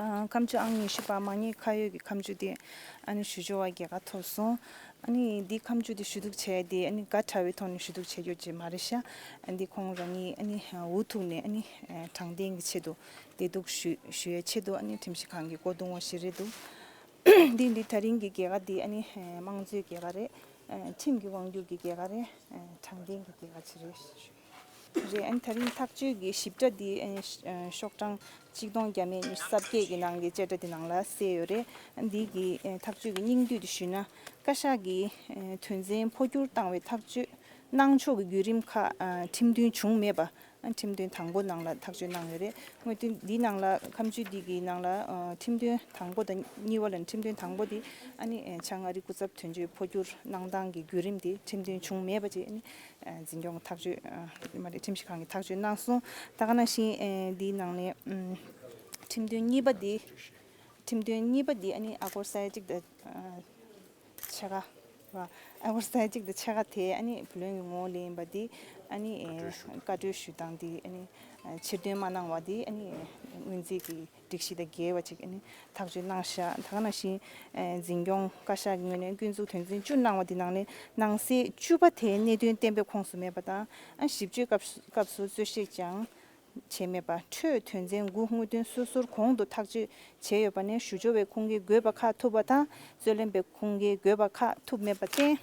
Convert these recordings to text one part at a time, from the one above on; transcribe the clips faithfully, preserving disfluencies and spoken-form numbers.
ཨ། ཁ་མཆུ་ཨང་ཉི་ཤུ་པ་མ་ཉེས་ཁ་གཡོགས་ཀྱི་ཁ་མཆུ་དེ་ཨ་ནི་ཞུ་སྦྱོར་བ་རྒྱལ་ཁ་ཐོབ་སོང་། ཨ་ནི་འདི་ཁ་མཆུ་དེ་ཞུ་གཏུག་བྱས་དེ་ཨ་ནི་དགའ་དྲགས་པའི་ཐོག་ནས་ཞུ་གཏུག་བྱས་ཡོད་ཅེས་མ་རེད་ཤག་ཨ། འདི་ཁོང་རང་ཉིད་ཨ་ནི་འུ་ཐུག་ནས་ཨ་ནི་དྲང་བདེན་གྱི་ཆེད་དུ་བདེ་སྡུག་ཞུ་ཞུ་ཡའི་ཆེད་དུ་ཨ་ནི་ཁྲིམས་ཞིབ་ཁང་གི་སྐུ་གདུང་བ་ཞིག་རེད་འདུག་འདི་འདི་ད་རིང་གི་རྒྱལ་ཁ་འདི་ཨ་ནི་དམངས་གཙོའི་རྒྱལ་ཁ་རེད། ཁྲིམས་ཀྱི་དབང་སྒྱུར་གྱི་རྒྱལ་ཁ་རེད། དྲང་བདེན་གྱི་རྒྱལ་ཁ་ཅིག་རེད། རེད། ཨ་ནི་ད་རིང་ཐག་གཅོད་ཀྱི་ཞིབ་ཕྲ་འདི་ཨ་ནི་ཤོག་གྲངས་གཅིག་སྟོང་བརྒྱ་མེད་ཉི་ཤུ་རྩ་བརྒྱད་ཀྱི་ནང་གི་བཅད་ཁྲ་འདི་ནང་ལ་གསལ་ཡོད་རེད། ཨ་ནི་འདི་གི་ཐག་གཅོད་ཀྱི་སྙིང་བསྡུས་འདི་ཞུས་ན། བཀའ་ཤག་གིས་དོན་ཚན་འཕོ་འགྱུར་བཏང་བའི་ཐག་གཅོད་གནང་ཕྱོགས་ཀྱི་བརྒྱུད་རིམ་ཁག་ཁྲིམས་མཐུན་བྱུང་མེད་པ། ཁྲིམས་དོན་དང་པོ་ནང་ལ་ཐག་གཅོད་གནང་ཡོད་རེད། དངོས་དོན་འདིའི་ནང་ལ་ཁ་མཆུ་འདི་གི་ནང་ལ་ཨ་ཁྲིམས་དོན་དང་པོ་དང་གཉིས་པ་ལ་ཁྲིམས་དོན་དང་པོ་འདི་ཨ་ནི་ཨ་བྱང་ཨ་རི་སྐུ་ཚབ་དོན་གཅོད་འཕོ་འགྱུར་གནང་སྟངས་ཀྱི་བརྒྱུད་རིམ་དེ་ཁྲིམས་དོན་བྱུང་མེད་པ་བཅས་ཨ་ནི་ཨ་འཛིན་སྐྱོང་ཐག་གཅོད་ཨ་མ་རེད། ཁྲིམས་ཞིབ་ཁང་གིས་ཐག་གཅོད་གནང་སོང་། ད་ག་ནང་བཞིན་ཨ་འདིའི་ནང་ནས་ཨ་ཁྲིམས་དོན་གཉིས་པ་འདི་ཁྲིམས་དོན་གཉིས་པ་འདི་ཨ་ནི་ཨ་སྒོར་ས་ཡ་གཅིག་དང་ཨ་ཕྱེད་ཀ་རེད་བ། ཨ་སྒོར་ས་ཡ་གཅིག་དང་ཕྱེད་ཀ་དེ་ཨ་ནི་བུ་ལོན་གྱི་ངོ་བོ་ལེན་པ་འདི་ཨ་ནི་ཨེ་བཀའ་འཁྲོལ་ཞུ་སྟངས་འདི་ཨ་ནི་ཨེ་ཕྱིར་འདོན་མ་གནང་བ་འདི་ཨ་ནི་ཨེ་སྔོན་རྩིས་ཀྱི་སྒྲིག་གཞི་དང་འགལ་བ་ཅིག་ཨ་ནི་ཐག་གཅོད་གནང་ཤག་ད་ག་ནང་བཞིན་ཨེ་འཛིན་སྐྱོང་བཀའ་ཤག་གི་ངོས་ནས་སྐྱོན་འཛུགས་དོན་ཚན་བཅུ་གནང་བ་འདི་ནང་ནས་ནང་གསེས་བཅུ་པ་དེ་གནད་དོན་གཏན་འབེབས་ཁོངས་སུ་མེད་པ་དང་། ཨ་ཞིབ་དཔྱོད་སྐབས་སུ་སྐབས་སུ་རྩོད་བཤེར་ཀྱང་བྱས་མེད་པ། འཕྲོས་དོན་ཚན་དགུ་དངོས་དོན་སོ་སོར་གོང་དུ་ཐག་གཅོད་བྱས་ཡོད་པ་ནས་ཞུ་སྦྱོར་བའི་ཁུངས་སྐྱེལ་དགོས་པ་ཁག་ཐུབ་པ་དང་། རྩོད་ལེན་པའི་ཁུངས་སྐྱེལ་དགོས་པ་ཁག་ཐུབ་མེད་པར་བརྟེན།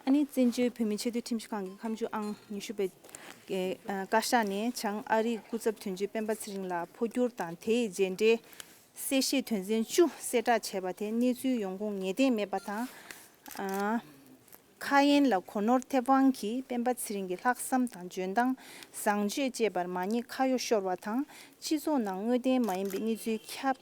ཨ་ནི་བཙན་བྱོལ་བོད་མིའི་ཆེས་མཐོའི་ཁྲིམས་ཞིབ་ཁང་གི་ཁ་མཆུ་ཨང་ཉི་ཤུ་པའི་ཨ་བཀའ་ཤག་ནས་བྱང་ཨ་རིའི་སྐུ་ཚབ་དོན་གཅོད་སྤེན་པ་ཚེ་རིང་ལགས་འཕོ་འགྱུར་དང་དེའི་རྗེས་འབྲེལ་གསལ་བཤད་དོན་ཚན་བཅུ་གསལ་བསྒྲགས་བྱས་པ་དེ་གནས་ཚུལ་ཡོང་ཁུངས་ངེས་གཏན་མེད་པ་དང་། ཨ། ཁ་ཡན་ལ་གོ་ནོར་ཐེབས་དབང་གིས་སྤེན་པ་ཚེ་རིང་གི་ལྷག་བསམ་དང་འཇོན་ཐང་བཟང་སྤྱོད་བཅས་པར་མ་ཉེས་ཁ་གཡོགས་ཤོར་བ་དང་། སྤྱི་ཚོགས་ནང་དངོས་བདེན་མ་ཡིན་པའི་གནས་ཚུལ་ཁྱབ་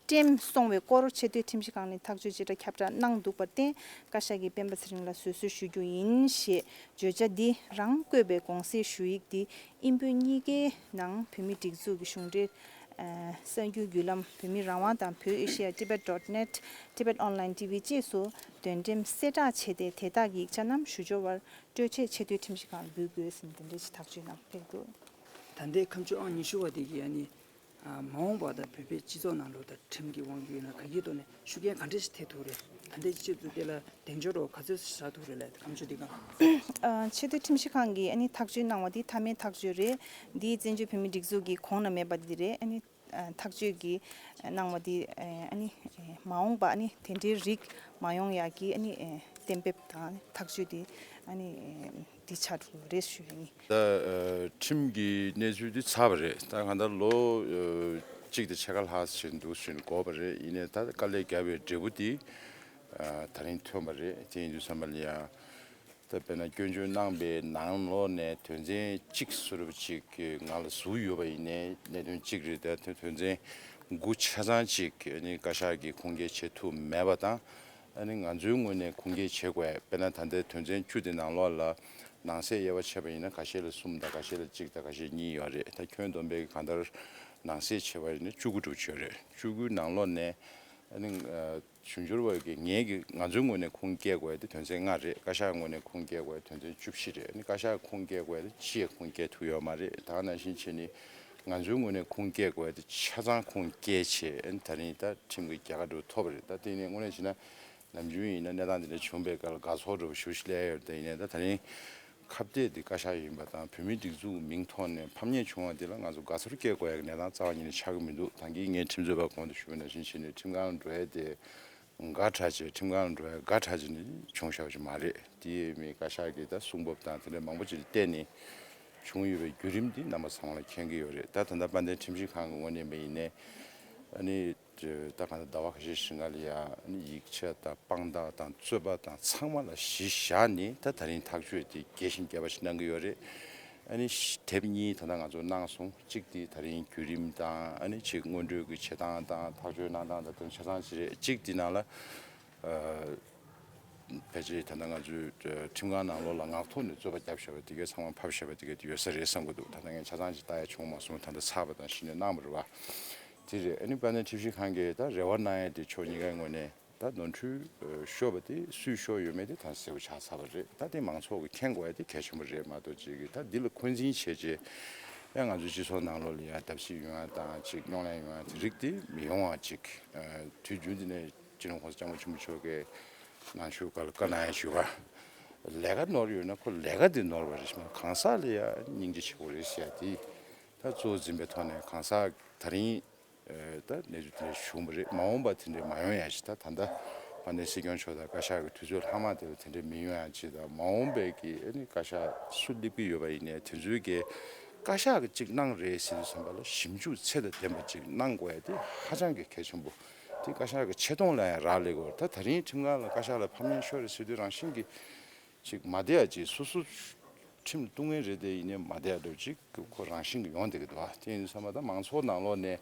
སྤྲེམ་སོང་བའི་སྐོར་ཆེས་མཐོའི་ཁྲིམས་ཞིབ་ཁང་ནས་ཐག་གཅོད་ཅི་འདྲ་ཁྱབ་བསྒྲགས་གནང་འདུག་པར་བརྟེན། བཀའ་ཤག་གིས་སྤེན་པ་ཚེ་རིང་ལ་བཟོད་གསོལ་ཞུ་རྒྱུ་ཡིན་ཞེས་བརྗོད་བྱ་འདི་རང་བཀོད་པའི་དགོངས་སེལ་ཞུ་ཡིག་འདི་དབྱིན་བོད་གཉིས་ཀའི་ནང་བོད་མིའི་སྒྲིག་འཛུགས་ཀྱི་གཞུང་འབྲེལ་གསར་འགྱུར་བརྒྱུད་ལམ་བོད་མི་རང་དབང་དང་བོད་ཨེ་ཤི་ཡ་Tibet dot net, Tibet Online T V བཅས་སུ་འདོན་འགྲེམས་གསལ་བསྒྲགས་བྱས་ཏེ། དེ་དག་གི་ཡིག་ཆ་རྣམས་ཞུ་སྦྱོར་བར་སྤྲོད་ཆེད་ཆེས་མཐོའི་ཁྲིམས་ཞིབ་ཁང་ལ་འབུལ་དགོས་ཟེར་ནས་དེ་འདྲའི་ཞིག་ཐག་གཅོད་གནང་ཕེབས་འདུག་ད་ལྟའི་ཁ་མཆུ་ཨང་ཉི་ཤུ་པ་དེ་གིས་ཨ་ནི་ཨ་མ་འོངས་པ་དང་བོད་པའི་སྤྱི་ཚོགས་ནང་ལོགས་དང་ཁྲིམས་ཀྱི་དབང་སྒྱུར་ཡིན་ན་ག་གི་ཐོག་ནས་ཤུགས་རྐྱེན་ག་འདྲ་ཞིག་ཐེབས་ཐུབ་རེད། ད་ལྟའི་ཆུ་ཚོད་དེ་ལ་གདེང་འཇོག་རོགས་ག་ཚོད་ཞིག་བཞག་ཐུབ་རེད་ལབ་ཁ་མཆུ་འདི་གང་། ཨ་ཆེས་མཐོའི་ཁྲིམས་ཞིབ་ཁང་གིས་ཨ་ནི་ཐག་གཅོད་གནང་བ་འདི་མཐའ་མའི་ཐག་གཅོད་རེད། འདི་བཙན་བྱོལ་བོད་མིའི་སྒྲིག་འཛུགས་ཀྱི་གོང་ན་མེད་པ་འདི་རེད། ཨ་ནི་ཨ་ཐག་གཅོད་ཀྱི་གནང་བ་འདི་ཨ་ནི་མ་འོངས་པ་ཨ་ནི་དེ་འདྲའི་རིགས་མ་ཡོང་ཡག་གི་ཨ་ནི་གཏན་འབེབས་དང་ཐག་གཅོད་འདི་ཨ་ནི་འདི་ཆགས་འགྲོ་རེད་ཞུ་ཡ་ཡིན། ད་ཨ་ཁྲིམས་ཀྱི་གནས་ཚུལ་འདི་ཚར་བ་རེད། ད་གང་ལྟར་ལོ་ཨ་གཅིག་དང་ཕྱེད་ཀ་ལྷག་ཙམ་འདུག་ཟེར་གོ་བ་རེད། ཡིན་ནའི་ད་དཀའ་ལས་བརྒྱབ་པའི་འབྲས་བུ་འདི་ཨ་ད་རིང་ཐོན་པ་རེད། དེ་ཡིན་དུས་ཙམ་པ་ལ་ཡང་ད་དཔེར་ན་སྐྱོན་བརྗོད་གནང་པའི་ནང་ལོགས་ནས་དོན་ཚན་གཅིག་བཟོ་འདྲ་པོ་ཅིག་ང་ལ་ཟུག་ཡོད་པ་ཡིན་ནའི་གནད་དོན་གཅིག་རེད། ད་དོན་ཚན་དགུ་ཆ་ཚང་ཅིག་ཨ་ནི་བཀའ་ཤག་གིས་ཁུངས་སྐྱེལ་བྱེད་ཐུབ་མེད་པ་དང་། ཨ་ནི་ང་ཚོའི་ངོས་ནས་ཁུངས་སྐྱེལ་བྱེད་དགོས། དཔེར་ན་ད་ལྟའི་དོན་ཚན་བཅུ་དེ་ནང་ལོགས་ལ་ནང་གསེས་དབྱེ་བ་ཕྱེ་བ་ཡིན་ན་ཁ་ཤས་ལ་གསུམ་དང་ཁ་ཤས་ལ་གཅིག་དང་ཁ་ཤས་གཉིས་ཡོད་རེད། ད་ཁྱོན་བསྡོམས་པས་གང་ལྟར་ནང་གསེས་ཕྱེ་བ་ཡིན་ན་བཅུ་དགུ་འགྲུབ་ཆོག་རེད། བཅུ་དགུའི་ནང་ལོགས་ནས་ཨ་ནི་ཨ་ཞུ་སྦྱོར་བ་གི་ངེད་ཀྱི་ང་ཚོའི་ངོས་ནས་ཁུངས་སྐྱེལ་དགོས་ཡ་དེ་དོན་ཚན་ལྔ་རེད། བཀའ་ཤག་ངོས་ནས་ཁུངས་སྐྱེལ་དགོས་ཡ་དོན་ཚན་བཅུ་བཞི་རེད། ཨ་ནི་བཀའ་ཤག་ཁུངས་སྐྱེལ་དགོས་ཡ་དེ་གཅིག་ཡང་ཁུངས་སྐྱེལ་ཐུབ་ཡོད་མ་རེད། ད་ག་ནང་བཞིན་བྱས་ནས་ང་ཚོའི་ངོས་ནས་ཁུངས་སྐྱེལ་དགོས་ཡ་དེ་ཆ་ཚང་ཁུངས་སྐྱེལ་བྱས། ཨ་ནི་ད་རིང་ད་ཁྲིམས་ཀྱི་རྒྱལ་ཁ་འདྲ་བོ་ཐོབ་པ་རེད། ད་དེ་ནས་དངོས་གནས་བྱས་ན། ནམ་རྒྱུན་ཡིན་ན་གནས་སྟངས་འདི་འདྲ་བྱུང་བའི་སྐབས་ལ་དགའ་ཚོར་འདྲ་བོ་ཞེ་པོ་ཞིག་སླེབས་ཡོད་རེད། ཡིན་ནའི་ད་ད་རིང་ཁ་གཏད་འདི་བཀའ་ཤག་ཡིན་པ་དང་བོད་མིའི་སྒྲིག་འཛུགས་མིང་ཐོག་ནས་ཕམ་ཉེས་བྱུང་བ་འདི་ལ་ང་ཚོ་དགའ་ཚོར་སྐྱེ་དགོས་ཡ་གི་གནས་སྟངས་རྩ་བ་ཉིད་ནས་ཆགས་ཀྱི་མི་འདུག་ད་གིན་ངས་ཁྲིམས་རྩོད་པ་གོང་དུ་ཞུས་པ་ནང་བཞིན་བྱས་ནས་ཁྲིམས་ཁང་འགྲོ་ཡ་དེ་དགའ་དྲགས་བྱས། ཁྲིམས་ཁང་འགྲོ་ཡ་དགའ་དྲགས་བྱས་ནས་བྱུང་བཞག་པ་ཞིག་མ་རེད། དེ་མིན་བཀའ་ཤག་གིས་ད་གསུང་བབ་དང་དེ་འདྲ་མང་པོ་ཅིག་བལྟས་ནས་བྱུང་ཡོད་པའི་བརྒྱུད་རིམ་འདི་རྣམ་པ་ཚང་མ་ལ་མཁྱེན་གྱི་ཡོད་རེད། ད་ད་ལྟ་དཔལ་ལྡན་ཁྲིམས་ཞིབ་ཁང་གི་ངོས་ནས་ཡིན་ནའི་ཨ་ནི། ད་གང་ལྟར་ཟླ་བ་ཁ་ཤས་ཤིག་སྔ་ལ་ཡ་ཡིག་ཆ་དང་དཔང་རྟགས་དང་རྩོད་པ་དང་ཚང་མ་ལ་གཞི་བཞག་ནས་ད་ད་རིང་ཐག་གཅོད་དེ་རྒྱས་ཤིང་རྒྱས་པ་ཞིག་གནང་གི་ཡོད་རེད། ཨ་ནི་དེབ་གཉིས་ད་ལྟ་ང་ཚོ་གནང་སོང་། གཅིག་དེ་ད་རིང་བརྒྱུད་རིམ་དང་ཨ་ནི་གཅིག་སྔོན་འགྲོའི་གི་བྱེད་སྟངས་དང་ཐག་གཅོད་གནང་སྟངས་དང་དོན་ཆ་ཚང་ཅིག་རེད། གཅིག་དེ་ནང་ལ་ཕལ་ཆེར་ད་ལྟ་ང་ཚོའི་ཁྲིམས་ཁང་ནང་ལོགས་ལ་ངག་ཐོག་ནས་རྩོད་པ་བརྒྱབ་བཞག་པ་དེ་གའི་ཚང་མ་ཕབ་བཞག་པ་དེ་གའི་དེ་ཡོད་ས་རེད་བསམ་གྱི་འདུག་ད་ལྟ་ངས་ཆ་ཚང་ཅིག་ལྟ་ཡ་བྱུང་མ་སོང་། ད་ལྟ་ཚར་བ་དང་གཞི་ནས་གནང་བ་རེད་བ། དེ་རེད། ཨ་ནི་དཔལ་ལྡན་ཁྲིམས་ཞིབ་ཁང་གིས་ད་རེ་བ་གནང་ཡས་དེ་ཕྱོགས་གཉིས་ཀའི་ངོས་ནས་ད་ནོར་འཁྲུལ་ཤོར་བ་དེ་སུས་ཤོར་ཡོད་མེད་དེ་ད་གསལ་པོ་ཆགས་ཚར་བ་རེད། ད་དེ་མང་ཚོགས་ཀྱིས་མཁྱེན་དགོས་ཡས་དེ་གལ་ཆེན་པོ་རེད་མ་གཏོགས་ཅིག་གིས་ད་འདི་ལ་འཁོན་འཛིན་བྱས་རྗེས་ ཡང་ང་ཚོའི་སྤྱི་ཚོགས་ནང་ལོགས་ལ་ཡང་བརྡབ་གསིག་ཡོང་ཡ་དང་ཅིག་གླེང་སློང་ཡོང་ཡ་དེ་རིགས་དེ་མི་ཡོང་བ་ཅིག་ཨ། དུས་རྒྱུན་དེ་ནས་སྤྱི་ནོར་༸གོང་ས་༸སྐྱབས་མགོན་ཆེན་པོ་མཆོག་གིས་ནང་ཆོས་སྒང་ལ་བཀའ་གནང་ཡ་ཞུ་ག་ལས་ཀ་ནོར་ཡོད་ན་ཁོ་ལས་ཀ་དེ་ནོར་བ་རེད། གཞན་གང་ཟག་ལ་ཡང་སྙིང་རྗེ་ཆེ་བོ་རེད་ཟེར་ཡ་དེ་ད་གཙོ་བོ་འཛིན་པའི་ཐོག་ནས་གང་ཟག་ད་རིང་ཨ། ད་གནས་ཚུལ་དེ་འདྲ་བྱུང་བ་རེད། མ་འོངས་པ་དེ་འདྲ་མ་ཡོང་ཡ་ཅིག་ད་ད་ལྟ་དཔལ་ལྡན་སྲིད་སྐྱོང་མཆོག་དང་བཀའ་ཤག་གི་དུས་ཚོད་ལྷག་མ་དེ་ལ་དེ་འདྲ་མི་ཡོང་ཡ་ཅིག་དང་། མ་འོངས་པའི་གི་ཨ་ནི་བཀའ་ཤག་སུ་སླེབས་ཀྱི་ཡོད་པ་ཡིན་ནའི་དེ་ཚོའི་གི་བཀའ་ཤག་གིས་ཅིག་གནང་རེད་ཟེར་དུས་ཙམ་པ་ལ་ཞིབ་འཇུག་ཚད་དང་ལྡན་པ་ཅིག་གནང་དགོས་ཡ་དེ་ཧ་ཅང་གི་གལ་ཆེན་པོ། དེ་བཀའ་ཤག་གི་ཆེ་མཐོང་ལ་ཡང་རག་ལས་དགོས། ད་ད་རིང་ཁྲིམས་ཁང་ལ་བཀའ་ཤག་ལ་ཕམ་ཉེས་ཤོར་རེད་ཟེར་དུས་རང་བཞིན་གྱིས་ཅིག་མ་བདེ་ཡ་ཅིག་སོ་སོ་ཁྲིམས་ལ་གཏུག་མཁན་རེད་དེ། ཡིན་ནའི་མ་བདེ་ཡ་འདྲ་ཅིག་ཁོ་རང་བཞིན་གྱིས་ཡོང་བསྡད་ཀྱི་འདུག་ཨ། དེ་ཡིན་དུས་ཙམ་པ་ད་མང་ཚོགས་ནང་ལོགས་ནས་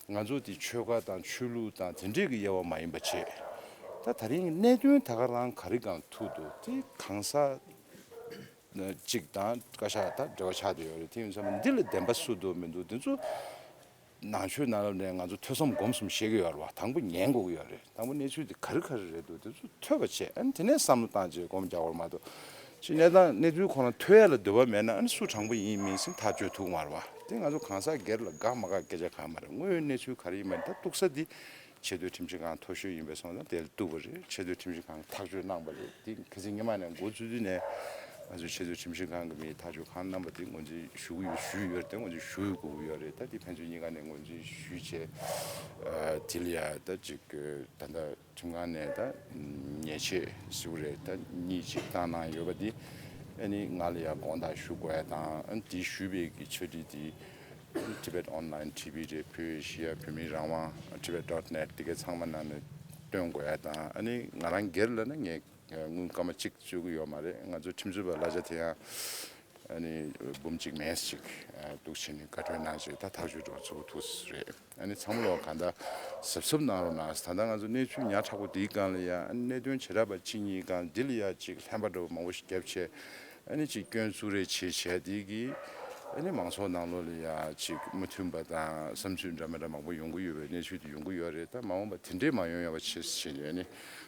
ང་ཚོ་དེ་ཆོལ་ཁ་དང་ཆོས་ལུགས་དང་དེ་འདྲས་ཀྱི་དབྱེ་བ་མ་ཡིན་པ་བྱས། ད་ད་རིང་གི་གནད་དོན་ད་ག་རང་ག་རེ་སྒང་ཐུག་འདུག་དེ་གང་ཟག་གཅིག་དང་བཀའ་ཤག་ད་འབྲེལ་བ་ཆགས་བསྡད་ཡོད་རེད། དེ་ཡིན་ཙང་འདི་ལ་བདེན་པ་སུ་འདུག་མི་འདུག་དེ་ཚོ་ནང་ཆོས་ནང་ལོགས་ནས་ང་ཚོ་ཐོས་བསམ་སྒོམ་གསུམ་བྱེད་ཀྱི་ཡོད་རེད་བ། དང་པོ་ཉན་དགོས་ཀྱི་ཡོད་རེད། དང་པོ་གནས་ཚུལ་དེ་ག་རེ་ག་རེ་རེད་འདུག་དེ་ཚོ་ཐོས་པ་བྱས། ཨ་ནི་དེ་ནས་བསམ་བློ་བཏང་བྱས་སྒོམ་རྒྱག་དགོས་རེད་མ་གཏོགས། ཅིག་གནས་སྟངས་གནས་ཚུལ་ཁོ་རང་ཐོས་ཡ་ལ་འདོད་པ་མེད་ན་ཨ་ནི་སུ་དྲང་པོ་ཡིན་མིན་ཟིན་ཐག་གཅོད་ཐུབ་ཀྱི་མ་རེད་བ། དེ་ང་ཚོ་གང་ཟག་སྒེར་ལ་དགའ་མ་དགའ་སྐད་ཆ་གང་མ་རེད། དངོས་ཡོད་གནས་ཚུལ་ག་རེ་ཡིན་མིན་ད་གཏུག་ས་དེ་ཆེས་མཐོའི་ཁྲིམས་ཞིབ་ཁང་མཐོ་ཤོས་ཡིན་པས་སོང་ཙང་དེ་ལ་གཏུགས་པ་རེད། ཆེས་མཐོའི་ཁྲིམས་ཞིབ་ཁང་གིས་ཐག་གཅོད་གནང་པ་རེད། དེ་ཁ་སང་སྔོན་མ་ནས་འགོ་བཙུགས་དུས་ནས་ང་ཚོས་ཆེས་མཐོའི་ཁྲིམས་ཞིབ་ཁང་གི་མིས་ཐག་གཅོད་གང་གནང་པ་དེ་ངོས་འཛིན་ཞུ་གི་ཡོད་ཞུ་ཡི་ཡོད་རེད་དེ། ངོས་འཛིན་ཞུ་དགོས་ཀྱི་ཡོད་རེད། ད་དེ་ཕན་ཚུན་གཉིས་ཀ་ནས་ངོས་འཛིན་ཞུས་བྱས། ཨ། དེ་ལ་ཡ་ད་ཅིག་ད་ལྟ་ཁྲིམས་ཁང་ནས་ད་ཉེས་ཆད་ཟེར་བ་རེད། ད་གཉིས་ཅིག་བཏང་གནང་ཡོད་པ་འདི་ཨ་ནི་ང་ལ་ཡ་དགོངས་དག་ཞུ་དགོས་ཡ་དང་། ཨ་ནི་དེ་ཞུས་པའི་གི་ཆ་འགྲིག་དེ་Tibet Online T V རེད། བོད་ཨེ་ཤི་ཡ་བོད་མིའི་རང་དབང་Tibet dot net དེ་གའི་ཚང་མ་ནང་ནས་སྟོན་དགོས་ཡ་དང་། ཨ་ནི་ང་རང་སྒེར་ལ་ན་ངས་དངུལ་སྐར་མ་གཅིག་བཙུགས་ཀྱི་ཡོད་མ་རེད། ང་ཚོ་ཁྲིམས་རྩོད་པ་གླ་ཆ་དེ་ཡང་ཨ་ནི་འབུམ་གཅིག་མེད་ཅིག་འདུག་བྱས་ནས་བཀའ་འཁྲོལ་གནང་བྱས། ད་ཐག་གཅོད་འགྲོ་ཚུགས་ཐུགས་རེད། ཨ་ནི་ཚང་མ་ལོག་གང་ལྟར་གཟབ་གཟབ་གནང་རོགས་གནང་། ད་ལྟ་ང་ཚོ་གནས་ཚུལ་ཉག་ཕྲ་པོ་འདིའི་སྒང་ལ་ཡ་ཨ་ནི་གནད་དོན་བྱེ་བྲག་པ་གཅིག་གཉིས་སྒང་འདི་ལ་ཡ་ཅིག་ལྷན་པ་འདྲ་པོ་མང་པོ་ཞིག་བརྒྱབ་བྱས། ཨ་ནི་ཅིག་སྐྱོན་བཙུགས་རེས་བྱས་བྱས་འདི་གིས་ཨ་ནི་མང་ཚོགས་ནང་ལོགས་ལ་ཡ་ཅིག་མ་མཐུན་པ་དང་བསམ་ཚུལ་འདྲ་མི་འདྲ་མང་པོ་ཡོང་གི་ཡོད་པའི་གནས་ཚུལ་དེ་ཡོང་གི་ཡོད་རེད། ད་མ་འོངས་པ་དེ་འདྲས་མ་ཡོང་ཡ་བ་ཆེད་བྱས་ནས་ཨ་ནི་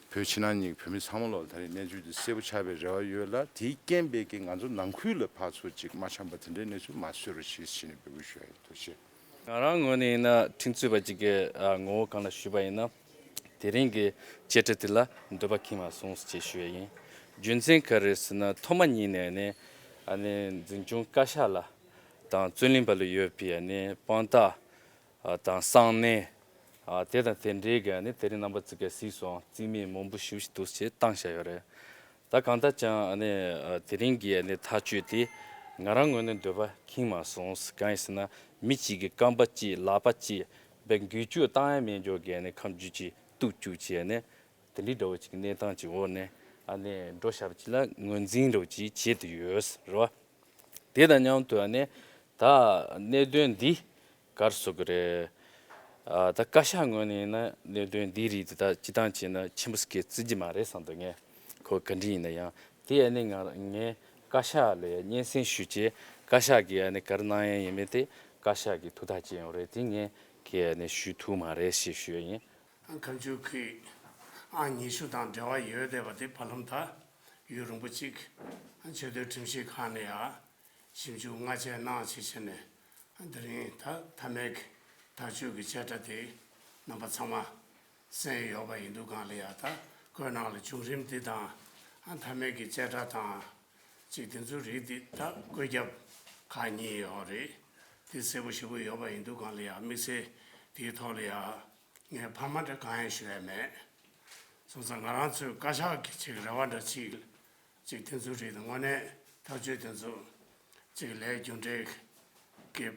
བོད་ཕྱི་ནང་གཉིས་ཀྱི་བོད་མི་ཚང་མ་ལོག་ལ་ད་རེས་གནས་ཚུལ་དེ་གསལ་པོ་ཆགས་པའི་རེ་བ་ཡོད་ལ། དེའི་རྐྱེན་པས་ཀྱི་ང་ཚོ་ནང་ཁུལ་ལ་ཕར་ཚུར་ཅིག་མ་འཆམ་པ་དེ་འདྲའི་གནས་ཚུལ་མ་བཟོ་རོགས་བྱེད་ཟེར་ནས་འབོད་སྐུལ་ཞུ་ཡ་ཡིན། ཐུགས་རྗེ་ཆེ། ང་རང་ངོས་ནས་ཡིན་ན་ཁྲིམས་རྩོད་པ་གཅིག་གི་ཨ་ངོ་བོ་སྒང་ལ་ཞུས་པ་ཡིན་ན། དེ་རིང་གི་བཅད་ཁྲ་དེ་ལ་འདོད་པ་ཁེངས་མ་སོང་ཞེས་ཞུ་ཡ་ཡིན། རྒྱུ་མཚན་ག་རེ་ཟེར་ན་ཐོག་མ་ཉིད་ནས་ནི་ཨ་ནི་འཛིན་སྐྱོང་བཀའ་ཤག་ལ་དང་རྩོད་ལེན་པ་ལ་ཡོད་པའི་ཨ་ནི་དཔང་རྟགས་ཨ་དང་གསང་གནས་ཨ་དེ་དང་དེ་འདྲའི་གི་ཨ་ནི་དེ་རིང་རྣམ་པ་ཚོ་གིས་གཟིགས་སོང་། རྩིས་མེད་མང་པོ་ཞེ་པོ་ཞིག་འདུག་ཅེས་བཏང་བཞག་ཡོད་རེད། ད་གང་ལྟར་ཀྱང་ཨ་ནི་ཨ་དེ་རིང་གི་ཨ་ནི་ཐག་གཅོད་དེ་ང་རང་ངོས་ནས་འདོད་པ་ཁེངས་མ་སོང་། གང་ཡིན་ཟེར་ན་མི་གཅིག་གི་རྐང་པ་གཅིག་ལག་པ་གཅིག་བེད་འགུལ་སྐྱོད་བཏང་ཡ་མེད་འཇོག་གི་ཨ་ནི་ཁ་མཆུ་གཅིག་གཏུབ་བཅུག་བྱས་ནས་དེ་འདྲའི་འདྲ་བོ་ཅིག་གནས་སྟངས་ཀྱི་འོག་ནས་ཨ་ནི་འགྲོ་བཞག་པ་ཅིག་ལ་ངོས་འཛིན་འདྲ་བོ་ཅིག་བྱེད་དུ་ཡོད་རེད་བ། དེ་དང་མཉམ་དུ་ཨ་ནི་ད་གནད་དོན་འདི་ག་རེ་ཟེར་དགོས་རེད། ཨ་ད་བཀའ་ཤག་ངོས་ནས་ཡིན་ན་གནད་དོན་འདིའི་རིགས་འདི་ད་སྤྱིར་བཏང་བྱས་ན་ཆེན་པོ་ཟེར་གི་བརྩི་གི་མ་རེད་བསམ་འདུག་ངས། ཁོ་ག་འདྲ་ཡིན་ན་ཡང་དེ་ཨ་ནི་ང་ངས་བཀའ་ཤག་ལ་སྙན་སེང་ཞུས་བྱས། བཀའ་ཤག་གིས་ཨ་ནི་ག་རེ་གནང་ཡ་ཡིན་མིན་དེ་བཀའ་ཤག་གིས་ཐུགས་ཐག་བཅད་ཡོང་རེད། དེ་ངས་ཁྱེད་ཨ་ནི་ཞུ་ཐུབ་མ་རེད་ཞེས་ཞུ་ཡ་ཡིན། ཨ་ཁ་མཆུ་གི་ཨང་ཉི་ཤུ་དང་འབྲེལ་བ་ཡོད་བསྡད་པ་དེ་བར་ལམ་ད་ཡུན་རིང་པོ་གཅིག་ཨ་ཆེས་མཐོའི་ཁྲིམས་ཞིབ་ཁང་ནས་ཡ་ཞིབ་འཇུག་སྔ་རྗེས་གནང་བྱས་བྱས་ནས་ཨ་དེ་རིང་ད་མཐའ་མའི་གི་ཐག་གཅོད་ཀྱི་བཅད་ཁྲ་དེ་རྣམ་པ་ཚང་མ་གསན་ཡོད་པ་ཡིན་དུས་སྒང་ལ་ཡ་ད་བཀོད་གནང་ལ་བྱུང་རིམ་འདི་དང་ཨ་མཐའ་མའི་གི་བཅད་ཁྲ་དང་ཅིག་དེ་ཚོའི་རིགས་འདི་ད་བཀོད་ཁྱབ་ཁག་གཉིས་ཡོད་རེད། དེ་གསལ་པོ་ཞེ་པོ་ཡོད་པ་ཡིན་དུས་སྒང་ལ་ཡ་དམིགས་བསལ་དེའི་ཐོག་ལ་ཡ་ངས་འཕར་མ་འདྲ་གང་ཡང་ཞུ་ཡ་མེད། སོང་ཙང་ང་རང་ཚོའི་བཀའ་ཤག་གི་ཅིག་རེ་བ་འདྲ་ཅིག་ཅིག་དེ་ཚོའི་རིགས་དེ་དངོས་གནས་ཐག་གཅོད་དེ་ཚོ་ཅིག་ལས་རྒྱུ་འབྲས་ཀྱི་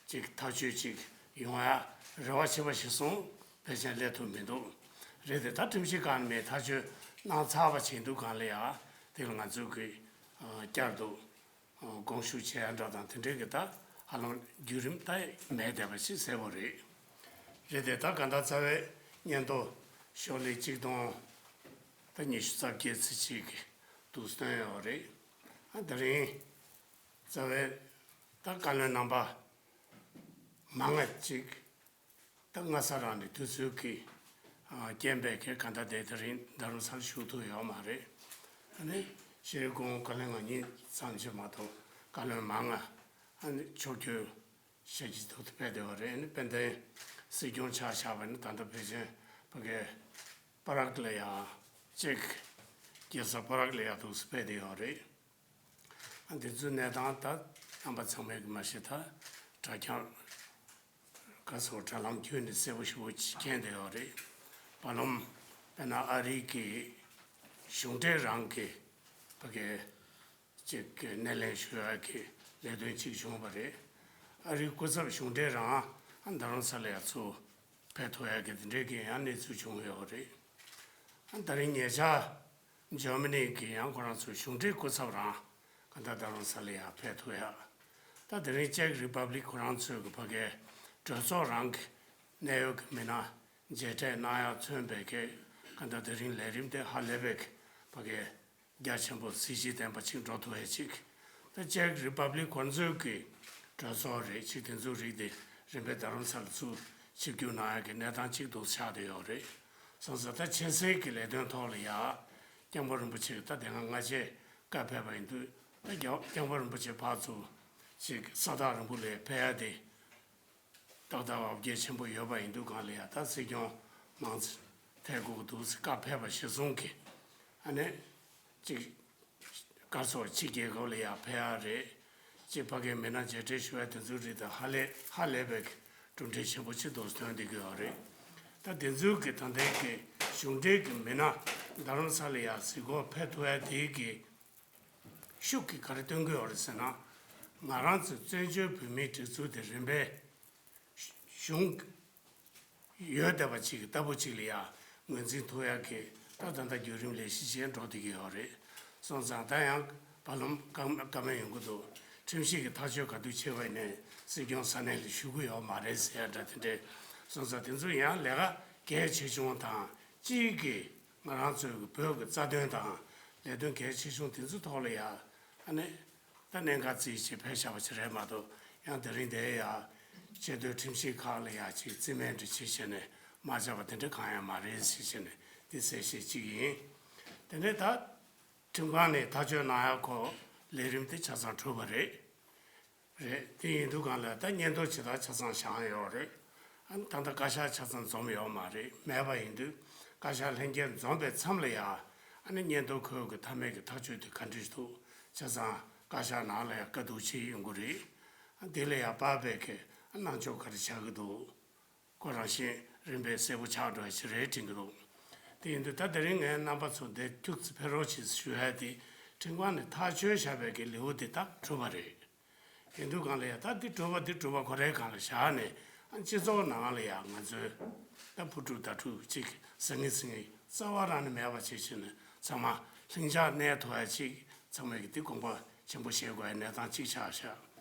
ཅིག་ཐག་གཅོད་ཅིག་ཡོང་ཡ་རེ་བ་ཆེ་བ་ཞིག་སོང་། ཕལ་ཆེར་སླེབས་ཐུབ་མི་འདུག་རེད་དེ་ད་ཁྲིམས་ཞིབ་ཁང་ནས་ཐག་གཅོད་གནང་ཚར་བ་བྱས་འདུག་སྒང་ལ་ཡ་དེ་ལ་ང་ཚོས་གི་བསྐྱར་དུ་དགོངས་ཞུ་བྱེད་ཡ་འདྲ་དང་དེ་འདྲའི་གི་ད་ཧ་ལམ་བརྒྱུད་རིམ་ད་མེད་བསྡད་པ་ཞིག་གསལ་པོ་རེད། རེད་དེ་ད་ག་ད་རྩ་བའི་སྙན་ཐོ་ཤོག་ལྷེ་གཅིག་སྟོང་ད་ཉི་ཤུ་རྩ་བརྒྱད་ཚེས་གཅིག་གི་འདུག་སྟོན་ཡོད་རེད། ཨ་དེ་རིང་རྩ་བའི་ད་བཀའ་བློན་རྣམ་པ་མང་ང་ཅིག་ད་སྔ་ས་རང་ནས་དུས་ཚོད་ཀྱི་རྐྱེན་པས་ཁྱེད་ག་ད་དེ་དེ་རིང་རྡ་རམ་ས་ལ་བཞུགས་ཐུབ་ཡོད་མ་རེད། ཨ་ནི་ཤེས་རིག་སྐུ་ངོ་བཀའ་བློན་ང་གཉིས་ཙམ་ཅིག་མ་གཏོགས་བཀའ་བློན་མང་ང་ ཨ་ནི་ཕྱོགས་བསྐྱོད་བྱེད་ཀྱི་འདུག་ཕེབས་བསྡད་པ་རེད། ཨ་ནི་དཔལ་ལྡན་སྲིད་སྐྱོང་ཆ་བཞག་པ་ནི་ད་ལྟ་ཕལ་ཆེར་ཕ་གའི་པ་རག་ལ་ཡ་གཅིག་རྒྱལ་ས་པ་རག་ལ་ཡ་འདུག་སེ་ཕེབས་བསྡད་ཡོད་རེད། ཨ་འདི་ཚོའི་གནས་སྟངས་ད་རྣམ་པ་ཚང་མས་ཀྱི་མ་ཤེས་ད་དྲ་རྒྱ་ག་སོགས་དྲ་ལམ་བརྒྱུད་ནས་གསལ་པོ་ཞེ་པོ་ཅིག་མཁྱེན་བསྡད་ཡོད་རེད། བར་ལམ་དཔེར་ན་ཨ་རིའི་གི་གཞུང་འབྲེལ་རང་གི་ཕ་གའི་ཅིག་གི་སྣེ་ལེན་ཞུ་ཡག་གི་ལས་དོན་ཅིག་བྱུང་བ་རེད། ཨ་རིའི་སྐུ་ཚབ་གཞུང་འབྲེལ་རང་ཨ་རྡ་རམ་ས་ལ་ཡ་ཚུར་ཕེབས་ཐུབ་ཡག་གི་དེ་འདྲའི་གི་ཡང་གནས་ཚུལ་བྱུང་ཡོད་རེད། ཨ་ད་རིང་ཉེ་ཆར་འཇར་མ་ནི་གི་ཡང་ཁོ་རང་ཚོའི་གཞུང་འབྲེལ་སྐུ་ཚབ་རང་ག་ད་རྡ་རམ་ས་ལ་ཡ་ཕེབས་ཐུབ་ཡག་ད་དེ་རིང་ཅེག་རི་པབ་ལིག་ཁོ་རང་ཚོའི་གི་ཕ་གའི་གྲོས་ཚོགས་རང་གི་གནད་ཡོད་གི་མི་སྣ་མཇལ་འཕྲད་གནང་ཡག་མཚོན་པའི་གི་ག་ད་དེ་རིང་ལས་རིམ་དེ་ཧ་ལས་པའི་གི་ཕ་གའི་རྒྱ་ཆེན་པོ་གཟི་བརྗིད་ལྡན་པ་ཅིག་འགྲོ་ཐུབ་ཡ་ཅིག་ད་ཅེག་རི་པབ་ལིག་ཁོ་ཚོའི་གི་གྲོས་ཚོགས་རེད་ཅིག་དེ་ཚོའི་རིགས་དེ་རིམ་པས་རྡ་རམ་ས་ལ་ཚུར་ཆིབས་བསྒྱུར་གནང་ཡ་གི་གནས་སྟངས་ཅིག་འདུག་ཆགས་བསྡད་ཡོད་རེད། སོང་ཙང་ད་ཆབ་སྲིད་ཀྱི་ལས་དོན་ཐོག་ལ་ཡ་སྐྱབས་མགོན་རིན་པོ་ཆེ་ད་དེ་སྔ་སྔ་རྗེས་བཀའ་ཕེབས་པ་ཡིན་དུས་ད་སྐྱབས་སྐྱབས་མགོན་རིན་པོ་ཆེ་ཕར་ཚུར་ཅིག་ས་ཐག་རིང་པོ་ལ་ཕེབས་ཡ་དེ། ཏག་ཏག་འོ་བརྒྱལ་ཆེན་པོ་ཡོད་པ་ཡིན་དུས་གང་ལ་ཡ་ད་སྲིད་སྐྱོང་མང་ཐལ་དགོས་ཀྱི་འདུག་ཟེར་བཀའ་ཕེབས་པ་གཞིར་བཟུང་གི་ཨ་ནི་ཅིག་སྐབས་སོགས་ཕྱི་རྒྱལ་ཁབ་ལ་ཡ་ཕེབས་ཡ་རེད། ཅིག་ཕ་གའི་མི་སྣ་མཇལ་འཕྲད་ཞུ་བའི་དེ་ཚོའི་རིགས་དང་ཧ་ལས་ཧ་ལས་པའི་གི་གྲུབ་འབྲས་ཆེན་པོ་ཅིག་འདུག་ཐོན་བསྡད་ཀྱི་ཡོད་རེད། ད་དེ་ཚོའི་གི་ད་ལྟའི་གི་གཞུང་འབྲེལ་གི་མི་སྣ་རྡ་རམ་ས་ལ་ཡ་གཟིགས་སྐོར་ཕེབས་ཐུབ་ཡ་དེའི་གི་ཤུགས་ཀྱིས་ག་རེ་སྟོན་གྱི་ཡོད་རེད་ཟེར་ན། ང་རང་ཚོའི་བཙན་བྱོལ་བོད་མིའི་སྒྲིག་འཛུགས་དེ་རིམ་པས་གཞུང་ཡོད་བསྡད་པ་ཅིག་གི་ལྟ་བུ་ཅིག་ལ་ཡང་ངོས་འཛིན་ཐུབ་ཡག་གི་ད་ད་ལྟ་བརྒྱུད་རིམ་ལས་གཞི་ཅན་འགྲོ་བསྡད་ཀྱི་ཡོད་རེད། སོང་ཙང་ད་ཡང་བར་ལམ་བཀའ་བཀའ་མོལ་ཡོང་གི་འདུག་ཁྲིམས་ཞིབ་ཀྱི་ཐག་གཅོད་ག་དུས་བྱས་པ་ཡིན་ནའི་སྲིད་སྐྱོང་ས་གནས་ལ་ཞུ་གི་ཡོད་མ་རེད་ཟེར་ཡ་འདྲ་དེ་འདྲས། སོང་ཙང་དེ་ཚོ་ཡང་ལས་ཀ་གལ་ཆེ་ཆུང་དང་གཅིག་གི་ང་རང་ཚོའི་བོད་ཀྱི་རྩ་དོན་དང་ལས་དོན་གལ་ཆེ་ཆུང་དེ་ཚོའི་ཐོག་ལ་ཡ་ཨ་ནི་ད་གནད་འགག་རྩིས་བྱེད་ཕེབས་བཞག་པ་ཞིག་རེད་མ་གཏོགས། ཡང་དེ་རིང་དེ་ཡ་ཆེས་མཐོའི་ཁྲིམས་ཞིབ་ཁག་ལ་ཡ་ཅིག་རྩིས་མེད་འདྲ་བྱེད་བྱས་ནས་མ་བྱས་པ་དེ་འདྲ་གང་ཡང་མ་རེད་ཟེར་བྱས་ནས་འདི་གསལ་བཤད་ཅིག་ཡིན། དེ་ནས་ད་ཁྲིམས་ཁང་ནས་ཐག་གཅོད་གནང་ཡག་གོ་ལས་རིམ་དེ་ཆ་ཚང་གྲུབ་པ་རེད། རེད། དེ་ཡིན་དུས་གང་ལ་ད་སྙན་ཐོ་ཇི་ལྟར་ཆ་ཚང་བཞག་ཡོད་རེད། ཨ་ནི་ད་ལྟ་བཀའ་ཤག་ཆ་ཚང་འཛོམས་ཡོད་མ་རེད། མེད་པ་ཡིན་དུས་བཀའ་ཤག་ལྷན་རྒྱས་འཛོམས་པའི་མཚམས་ལ་ཡ་ཨ་ནི་སྙན་ཐོ་ཁོའི་གི་མཐའ་མའི་གི་ཐག་གཅོད་དེ་ག་འདྲ་འདུག་ཆ་ཚང་བཀའ་ཤག་ནང་ལ་ཡ་བཀའ་བསྡུར་བྱེད་ཡོང་གི་རེད། ཨ་དེ་ལ་ཡ་དཔག་པའི་གི་ཨ་གནང་ཕྱོགས་ག་རེ་བྱ་གི་འདུག་ཁོ་རང་བཞིན་རིམ་པས་གསལ་པོ་ཆགས་འགྲོ་ཡ་ཞིག་རེད་དྲན་གི་འདུག་དེ་ཡིན་དུས་ད་དེ་རིང་ངས་རྣམ་པ་ཚོ་འདིར་ཁྱུག་ཙམ་ཕེབས་རོགས་བྱེད་ཞུ་ཡ་དེ་ཁྲིམས་ཁང་ནས་ཐག་གཅོད་བཞག་པའི་གི་ལེའུ་དེ་ད་གྲུབ་པ་རེད། ཡིན་དུས་གང་ལ་ཡ་ད་འདི་གྲུབ་པ་འདི་གྲུབ་པ་ཁོ་རའི་སྒང་ལ་བཞག་ནས་ཨ་སྤྱི་ཚོགས་ནང་ལ་ཡ་ང་ཚོའི་ད་ཕུ་དཀྲུག་ད་དཀྲུག་ཅིག་ཟང་ངེ་ཟིང་ངེ་རྩ་བ་རང་ནས་མེད་པ་བྱེད་བྱས་ནས་ཚང་མ་ལྷིང་འཇགས་གནས་ཐུབ་ཡ་ཅིག་ཚང་མས་ཀྱི་འདི་དགོངས་པ་ཆེན་པོ་བཞེས་དགོས་ཡ་གནས་སྟངས་ཅིག་ཆགས་ཤག